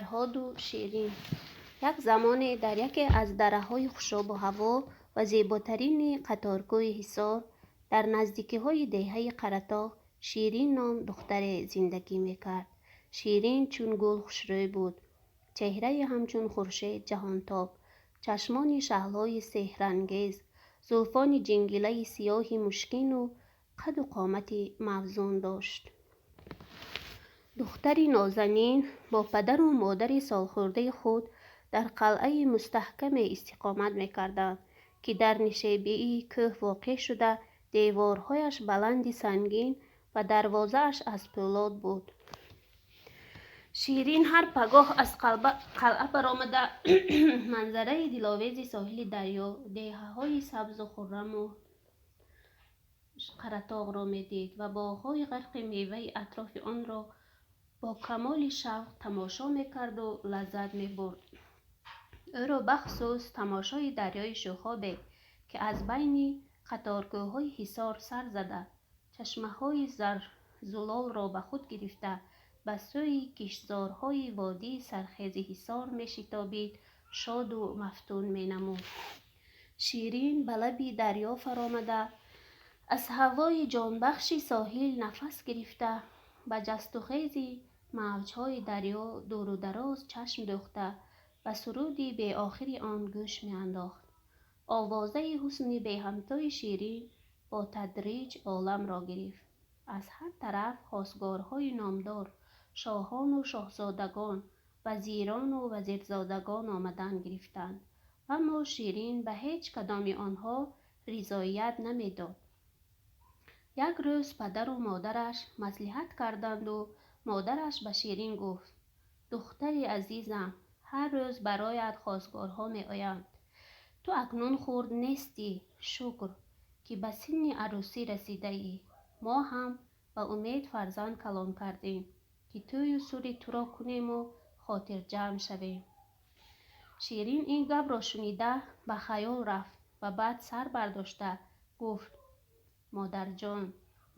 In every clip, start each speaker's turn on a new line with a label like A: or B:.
A: Фарҳоду Ширин. Як замоне дар яке аз дараҳои хушобу ҳаво ва зеботарини қаторкӯҳи Ҳисор, дар наздикиҳои деҳаи Қаратоғ, Ширин ном духтаре зиндагӣ мекард. Ширин чун гул хушрӯй буд, чеҳраи ҳамчун хуршед ҷаҳонтоб, чашмони шаҳлои сеҳрангез, зулфони ҷингилаи сиёҳи мушкину қаду қомати мавзун дошт. Духтари нозанин бо падару модари солхӯрдаи худ дар қалъаи мустаҳкаме истиқомат мекарданд, ки дар нишебии кӯҳ воқеъ шуда, деворҳояш баланди сангин ва дарвозааш аз пӯлод буд. Ширин ҳар пагоҳ аз қалъа баромада, манзараи диловези соҳили дарё, деҳаҳои сабзу хурраму Қаратоғро медид ва боғҳои ғарқи меваи атрофи онро бо камоли шавқ тамошо мекарду лаззат мебурд. Ӯро бахусус тамошои дарёи шӯхобе, ки аз байни қаторкӯҳҳои Ҳисор сар зада, чашмаҳои зарзулолро ба худ гирифта, ба сӯи киштзорҳои водии сархези Ҳисор мешитобид, шоду мафтун менамуд. Ширин ба лаби дарё фаромада, аз ҳавои ҷонбахши соҳил нафас гирифта, ба ҷастухези мавҷҳои дарё дуру дароз чашм дӯхта, ба суруди беохири он гӯш меандохт. Овозаи ҳусни беҳамтои Ширин бо тадриҷ оламро гирифт. Аз ҳар тараф хосгорҳои номдор, шоҳону шоҳзодагон, вазирону вазирзодагон омадан гирифтанд. Аммо Ширин ба ҳеҷ кадоми онҳо ризоият намедод. Як рӯз падару модараш маслиҳат карданду модараш ба Ширин гуфт: «Духтари азизам, ҳар рӯз бароят хосгорҳо меоянд. Ту акнун хурд нестӣ, шукр, ки ба синни арӯсӣ расидаӣ. Мо ҳам ба умед фарзанд калон кардем, ки тӯю сури туро кунему хотирҷамъ шавем». Ширин ин гапро шунида ба хаёл рафт ва баъд сар бардошта гуфт: «Модарҷон,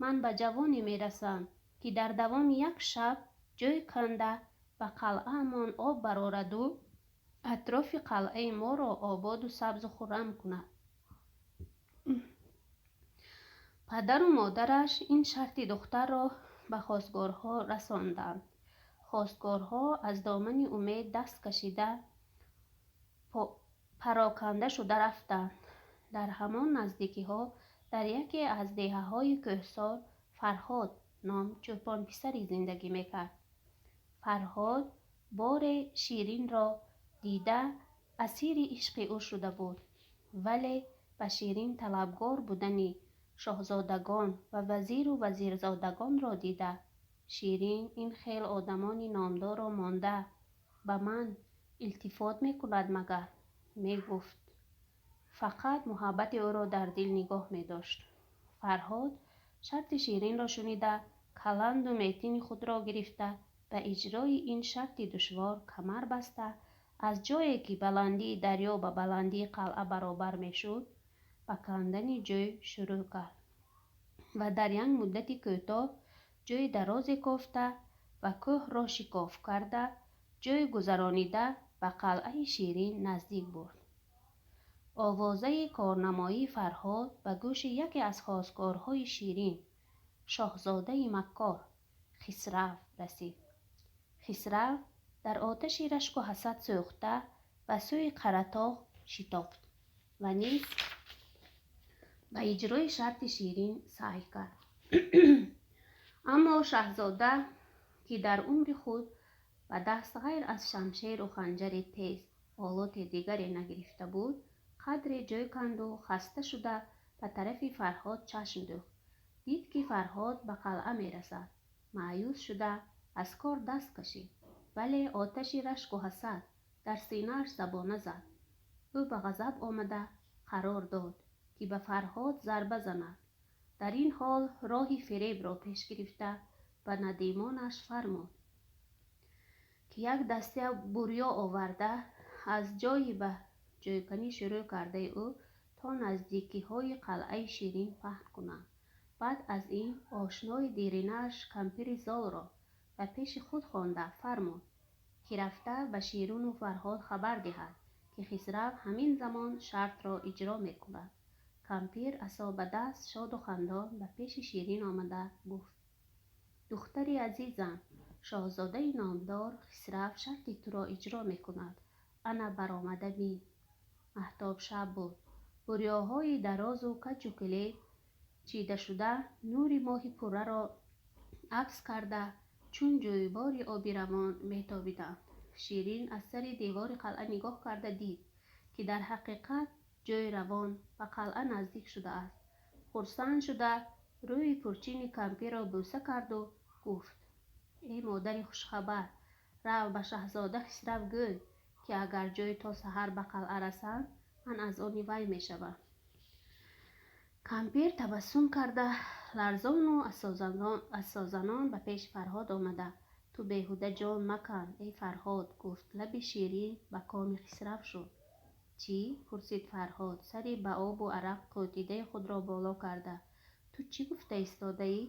A: ман ба ҷавоне мерасам, ки дар давоми як шаб ҷӯй канда ба қалъаамон об барораду атрофи қалъаи моро ободу сабзу хуррам кунад». Падару модараш ин шарти духтарро ба хосгорҳо расонданд. Хосгорҳо аз домани умед даст кашида, пароканда шуда рафтанд. Дар ҳамон наздикиҳо, дар яке аз деҳаҳои кӯҳсор, Фарҳод ном чӯпонписаре зиндагӣ мекард. Фарҳод боре Ширинро дида, асири ишқи ӯ шуда буд, вале ба Ширин талабгор будани шоҳзодагон ва вазиру вазирзодагонро дида, «Ширин ин хел одамони номдорро монда, ба ман илтифот мекунад магар?» мегуфт. Фақат муҳаббати ӯро дар дил нигоҳ медошт. Фарҳод шарти Ширинро шунида, каланду метини худро гирифта, ба иҷрои ин шарти душвор камар баста, аз ҷое ки баландии дарё ба баландии қалъа баробар мешуд, ба кандани ҷӯй шурӯъ кард ва дар як муддати кӯтоҳ ҷӯи дарозе кофта ва кӯҳро шикоф карда, ҷӯй гузаронида, ба қалъаи Ширин наздик бурд. Овозаи корнамоии Фарҳод ба гӯши яке аз хосгорҳои Ширин, шоҳзодаи маккор Хисрав расид. Хисрав дар оташи рашку ҳасад сӯхта, ба сӯи Қаратоғ шитофт ва низ ба иҷрои шарти Ширин саъй кард. Аммо шаҳзода, ки дар умри худ ба даст ғайр аз шамшеру ханҷари тез олоти дигаре нагирифта буд, қадре ҷӯй канду хаста шуда ба тарафи Фарҳод чашм дӯхт. Дид, ки Фарҳод ба қалъа мерасад. Маъюс шуда аз кор даст кашид, вале оташи рашку ҳасад дар синааш забона зад. Ӯ ба ғазаб омада қарор дод, ки ба Фарҳод зарба занад. Дар ин ҳол роҳи фиребро пеш гирифта, ба надимонаш фармуд, ки як дастя бурё оварда, аз ҷойи ба ҷӯйканӣ шурӯъ кардаи ӯ то наздикиҳои қалъаи Ширин паҳн кунанд. Баъд аз ин ошнои диринаш кампири золро ба пеши худ хонда фармуд: Ки рафта ба Ширину Фарҳод хабар диҳад, ки Хисрав ҳамин замон шартро иҷро мекунад. Кампир асо ба даст, шоду хандон ба пеши Ширин омада гуфт: «Духтари азизам, шоҳзодаи номдор Хисрав шарти туро иҷро мекунад. Ана баромада бин». Маҳтоб шаб буд. Бурёҳои дарозу каҷу килеб чидашуда нури моҳи пурраро акс карда, чун ҷӯйбори оби равон метобиданд. Ширин аз сари девори қалъа нигоҳ карда дид, ки дар ҳақиқат ҷӯй равон ба қалъа наздик шудааст. Хурсанд шуда, рӯи пурчини кампирро бӯса карду гуфт: «Эй модари хушхабар, рав, ба шаҳзода Хисрав гӯй, ки агар ҷӯй то саҳар ба қалъа расанд, ман аз они вай мешавам». Кампир табассум карда, ларзону асозанон ба пеши Фарҳод омада: «Ту беҳуда ҷон макан, эй Фарҳод», гуфт. «Лаби Ширин ба коми Хисрав шуд». «Чӣ?» пурсид Фарҳод, сари ба обу арақ қӯтидаи худро боло карда. «Ту чӣ гуфта истодаӣ?»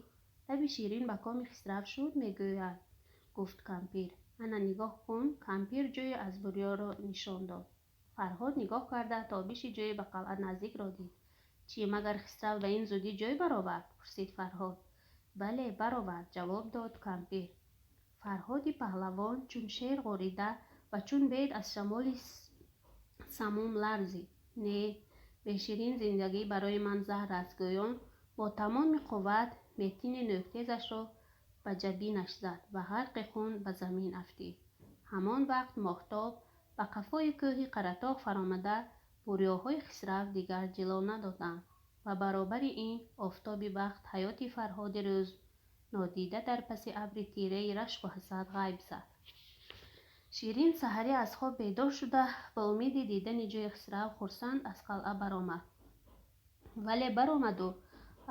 A: «Лаби Ширин ба коми Хисрав шуд, мегӯяд», гуфт кампир. «Ана нигоҳ кун». Кампир ҷӯе аз бурёро нишон дод. Фарҳод нигоҳ карда, тобиши ҷӯи ба қалъа наздикро дид. «Чӣ, магар Хисрав ба ин зудӣ ҷӯй баровард?» пурсид Фарҳод. «Бале, баровард», ҷавоб дод кампир. Фарҳоди паҳлавон чун шер ғорида ва чун бед аз шамоли самум ларзид. «Не, бе Ширин зиндагӣ барои ман заҳр аст», гӯён бо тамоми қувват метини нӯктезашро ба ҷабинаш зад ва ғарқи хун ба замин афтид. Ҳамон вақт моҳтоб ба қафои кӯҳи Қаратоғ фаромада, бурёҳои Хисрав дигар ҷило надоданд ва баробари ин офтоби бахт ҳаёти Фарҳоди рӯз нодида дар паси абри тираи рашку ҳасад ғайб зад. Ширин саҳарӣ аз хоб бедор шуда, ба умеди дидани ҷӯи Хисрав хурсанд аз қалъа баромад. Вале баромаду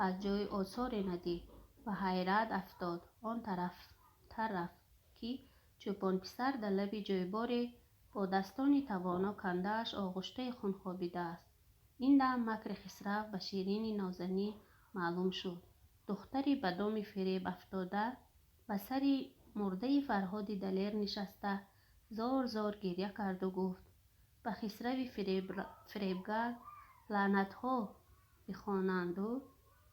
A: аз ҷӯй осоре надид. Ба ҳайрат афтод. Он тарафтар рафт, ки чӯпонписар дар лаби ҷӯйборе бо дастони тавоно кандааш оғуштаи хун хобидааст. Ин дам макри Хисрав ба Ширини нозанин маълум шуд. Духтари ба доми фиреб афтода ба сари мурдаи Фарҳоди далер нишаста, зор-зор гиря карду гуфт: «Ба Хисрави фиребгар лаънатҳо бихонанду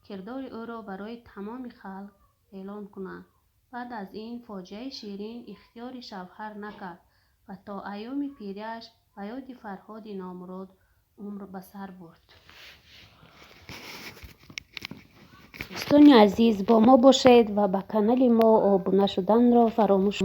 A: кирдори ӯро барои тамоми халқ эълон кунанд». Баъд аз ин фоҷиаи Ширин ихтиёри шавҳар накард ва то айёми пириаш ба ёди Фарҳоди номурод умр ба сар бурд. Дӯстони азиз, бо мо бошед ва ба канали мо обуна шуданро фаромӯш